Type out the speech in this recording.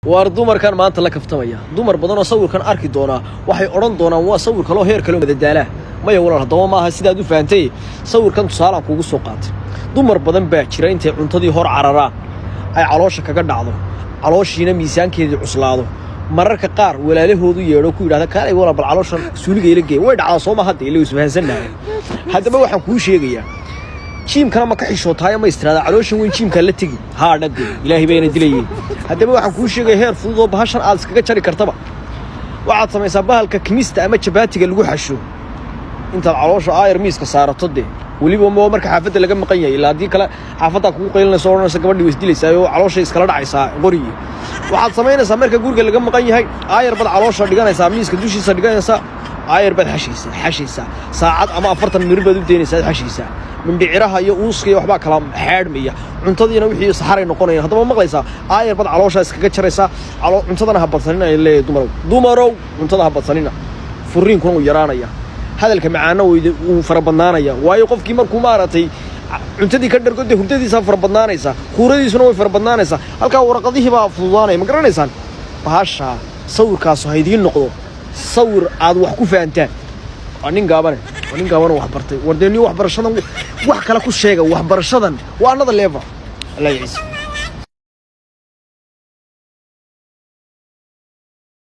Waar, dumarkan maanta la kaftamaya. Dumar badan oo sawirkan arki doonaa waxay odhan doonaan waa sawir kaloo heer kaleo madadaalaa. Maya walaal, haddaba maaha sidaad u fahantay. Sawirkan tusaalaan kuugu soo qaatay. Dumar badan baa jira intay cuntadii hor cararaan ay caloosha kaga dhacdo, calooshiina miisaankeedii cuslaado. Mararka qaar walaalahoodu yeedho ku yidhahda, "Kaalay walaal, bal calooshan suuliga ila geey." Way dhacdaa, soo ma? Hadda ila isfahansannahay. Haddaba waxaan kuu sheegayaa, gym-kana ma ka xishootaayo? Ma istiraada calooshan weyn gym-kaa la tegi? Haa dhade, Ilaahay bayna dilayey. Haddaba waxaan kuu sheegaya heer fudud oo bahashan aad iskaga jari kartaba. Waxaad samaysaa bahalka kimista ama jabaatiga lagu xasho. Intaad caloosha aayar miiska saarato dee, weliba ma marka xaafadda laga maqan yahay, ilaa haddii kale xaafaddaa kugu qaylinaysa, odhanaysa gabadhii way isdilaysaa oo calooshay iskala dhacaysaa qorigii. Waxaad samaynaysaa, marka guriga laga maqan yahay, aayar baad caloosha dhiganaysaa, miiska dushiisa dhiganaysaa. Aayar baad xashaysaa, xashaysaa, saacad ama 40 mirir baad u daynaysaa, aad xashaysaa. Mindhiciraha iyo uuska iyo waxbaa kala xaadhmaya, cuntadiina wixii saxaray noqonayaan. Haddaba maqlaysaa? Aayar baad calooshaa iskaga jaraysaa. Cuntadana ha badsanina ay leeyahay. Dumarow, dumarow, cuntada ha badsanina. Furiinkuna uu yaraanaya, hadalka macaana wuu farabadnaanaya, waayo qofkii markuu maaragtay cuntadii ka dhargo dee, hurdadiisaa farabadnaanaysa, khuuradiisuna way farabadnaanaysaa. Halkaa waraqadihii baa fududaanaya. Ma garanaysaan? Bahashaa sawirkaasu ha idiin noqdo sawir aad wax ku fahantaan. Waa nin gaabane, waa nin gaabane wax bartay. War dee, nin waxbarashadan wax kale ku sheega. Waxbarashadan waa another level. Allah yaciis.